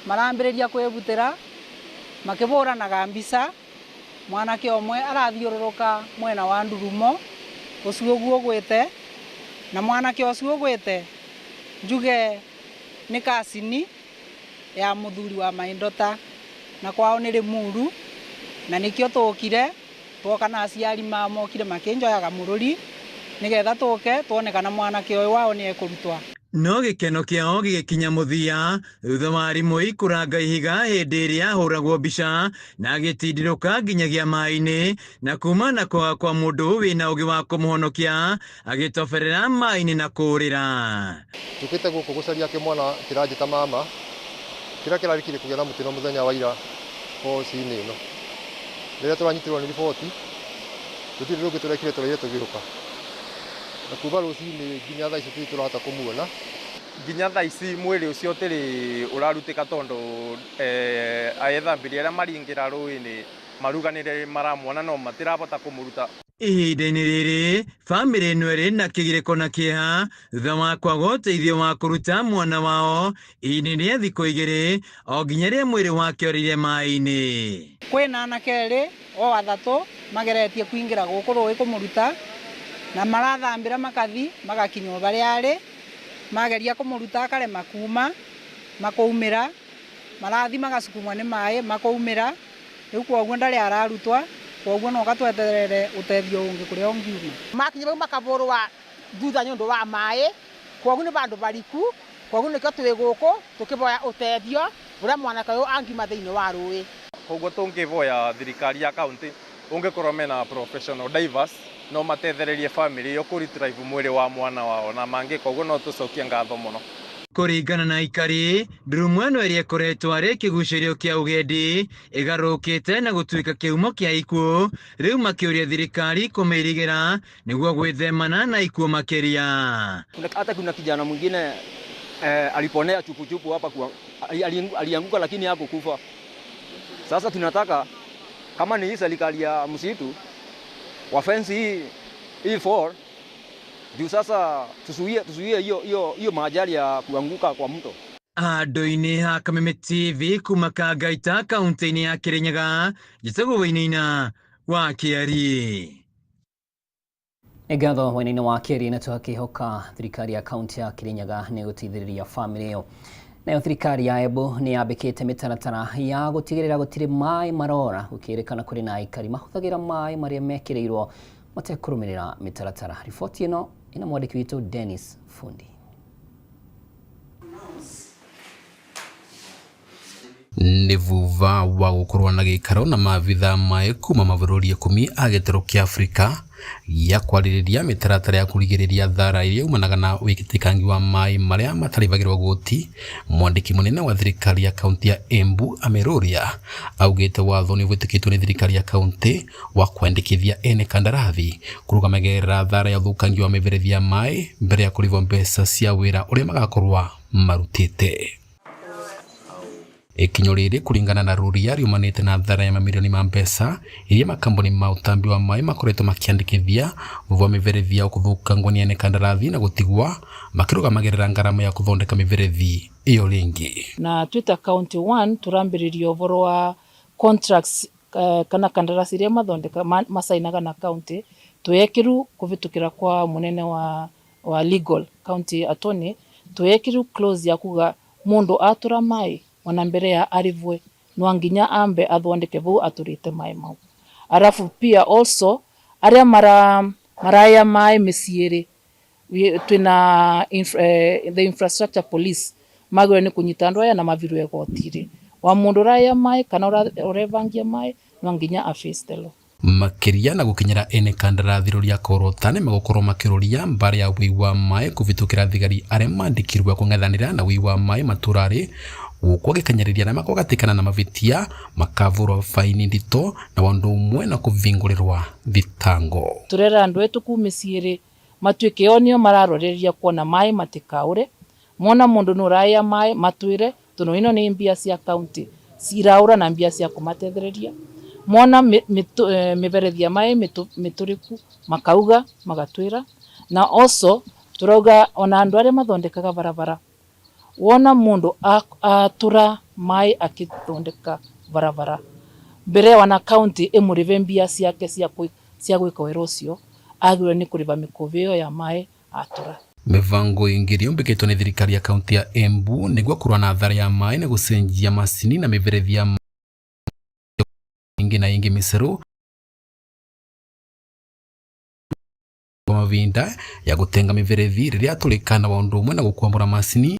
Marambĩrĩria kwĩbutĩra makĩbũranaga mbica, mwanake ũmwe arathiũrũrũka mwena wa ndurumo ũcio ũguo ũgwĩte, na mwanake ũcio ũgwĩte njuge nĩ cousin ya mũthuri wa my daughter, na kwao nĩ Rĩmuru, na nĩkĩo tũkire twoka na aciari mao mokire makĩnjoyaga mũrũri nĩgetha tũke tuone kana mwanake ũyũ wao nĩ ekũrutwa. No gĩkeno kĩao gĩgĩkinya mũthia thutha wa Rimũi kũranga ihiga hĩndĩ ĩrĩa ahũragwo mbica na agĩtindirũka nginyagia maĩ-inĩ na kuma na kwaga kwa mũndũ wĩna ũgĩ wa kũmũhonokia agĩtoberera maĩ-inĩ na kũũrĩra. Njũkĩte gũkũ gũcaria kĩmwana kĩranjĩta mama kĩrĩa kĩrarĩkirie kũgĩa na mũtino mũthenya wa ira koci-inĩ ĩno. Rĩrĩa tũranyitirwo nĩ riboti tũtirĩ ũndũ ũngĩ tũrekire tũraire tũgĩũka. Na kuma rũcinĩ nginya thaa ici tũtirĩ tũrahota kũmuona. Nginya thaa ici mwĩrĩ ũcio ũtĩrĩ ũrarutĩka tondũ ethambĩri arĩa maringĩra rũĩ-inĩ maruga nĩ maramuona no matirahota kũmũruta. Ihinda-inĩ rĩrĩ bamĩrĩ ĩno ĩrĩ na kĩgirĩko na kĩeha thutha wa kwaga ũteithio wa kũruta mwana wao ihinda-inĩ rĩa thikũ igĩrĩ o nginya rĩrĩa mwĩrĩ wake orĩire maĩ-inĩ. Kwĩna anake erĩ o athatũ mageretie kũingĩra gũkũ rũĩ kũmũruta na marathambĩra makathi magakinya o barĩa arĩ, mageria kũmũruta akarema kuma, makaumĩra, marathi magasukumwa nĩ maĩ makaumĩra, rĩu kwoguo ndarĩ ararutwa, kwoguo no gatweterere ũtethio ũngĩ kũrĩa ũngiuma. Makinya bau makabũrwa thutha nĩ ũndũ wa maĩ, kwoguo nĩ bandũ bariku, kwoguo nĩkĩo twĩ gũkũ tũkĩboya ũtethio ũrĩa mwanake ũyũ angiuma thĩinĩ wa rũĩ. Koguo tũngĩvoya thirikari ya county ũngĩkorwo mena professional divers no matethererie family ĩyo kũ retrieve mwĩrĩ wa mwana wao na mangĩka ũguo no tũcokie ngatho mũno. Kũringana na aikari, ndurumo ĩno ĩrĩa ĩkoretwo arĩ kĩgucĩrio kĩa ũgendi ĩgarũrũkĩte na gũtuĩka kĩhumo kĩa ikuũ, rĩu makĩũria thirikari kũmĩirigĩra nĩguo gwĩthemana na ikuũ makĩria. Hata kuna kijana mwingine aliponea chupuchupu hapa kwa, alianguka lakini hakukufa. Sasa tunataka kama ni hii serikali ya msitu wa fence hii fall juu sasa tuzuie hiyo hiyo hiyo maajali ya kuanguka kwa mto. Andũ-inĩ ha Kameme TV kuma Kangaita kaunti-inĩ ya Kirinyaga, njĩtagwo Wainaina wa Kĩari. Nĩ ngatho Wainaina wa Kĩari, na tũgakĩhoka thirikari ya kaunti ya Kirinyaga nĩ gũteithĩrĩria bamĩrĩ ĩyo. Nayo thirikari ya Embu nĩ yambĩkĩte mĩtaratara ya gũtigĩrĩra gũtirĩ maĩ marora, gũkĩrĩkana kũrĩ na aikari mahũthagĩra maĩ marĩa mekĩrĩirwo matekũrũmĩrĩra mĩtaratara. Riboti ĩno ĩna mwandĩki witũ Dennis Fundi. Nĩ vuva wa gũkorwo na gĩikaro na maabithaa maĩ kuma mabũrũri 10 a gĩtarũ kĩa Afrika gĩa kwarĩrĩria mĩtaratara ya kũrigĩrĩria thara ĩrĩa yumanaga na wĩtĩkangi wa maĩ marĩa matarĩbagĩrwo goti. Mwandĩki mũnene wa thirikari ya kaunti ya Embu Ameruria augĩte watho nĩ ũhĩtũkĩtwo nĩ thirikari ya kaunti wa kwandĩkithia ene kandarathi kũrũgamagĩrĩra thara ya ũthũkangi wa mĩberethi ya maĩ mbere ya kũrĩhwo mbeca cia wĩra ũrĩa magakorwo marutĩte. Ikinyo rĩrĩ kũringana na Rũria riumanĩte na thara ya mamirioni ma mbeca iria makambuni ma ũtambi wa maĩ makoretwo makĩandĩkithia thutha wa mĩberethi yao kũthũkangwo nĩ ene kandarathi na gũtigwa makĩrũgamagĩrĩra ngarama ya kũthondeka mĩberethi ĩyo rĩngĩ. Na twita county 1 turambiriria ũhoro wa contracts kana kandarasi iria mathondeka masainaga na county twekiru kuvitukira kwa munene wa legal county attorney, twekiru clause ya kuga mundu atura mai ona mbere ya arivwe no nginya ambe athondeke vau aturite mai mau. Arafu pia also aria maraya mai miciiri twina the infrastructure police magwire ni kunyita andu aya na mavirwe igotiri wa mundu uraya mai kana urevangia mai no nginya a face the law. Makĩria na gũkinyĩra ene kandarathi rũria korota nĩ megũkorwo makĩrũria mbara ya wĩi wa maĩ kũvĩtũkĩra thigari arĩa mandĩkirwe kũng'ethanĩra na wĩi wa maĩ matũrarĩ gũkũ agĩkanyarĩria arĩa makũgatĩkana na mavĩtia makavũrwo baini ndito na ũndũ ũmwe na kũvingũrĩrwa thitango. Turera andu etu ku mĩciĩ matuĩke o nĩo mararoreria kuona maĩ matikaũre, mona mundu nuraya maĩ matwĩre tondu ino nĩ mbia cia county ciraũra na mbia cia kũmatethereria, mona mĩberethi ya maĩ mĩtũrĩku makauga magatwĩra. Na also turauga ona andu aria mathondekaga barabara wona mundu atura mai akithondeka barabara mbere wana county imurive mbia ciake cia gwika wira ucio agirwe ni kuriva mikuvi iyo ya mai atura. Mibango ingi iria yumbikitwe ni thirikari ya kaunti ya Embu niguo kurua na athari ya maĩ ni gucenjia macini na miberethi ya ingi na ingi miceru mavinda ya gutenga miberethi riria yaturika na undu umwe na gukwamura macini.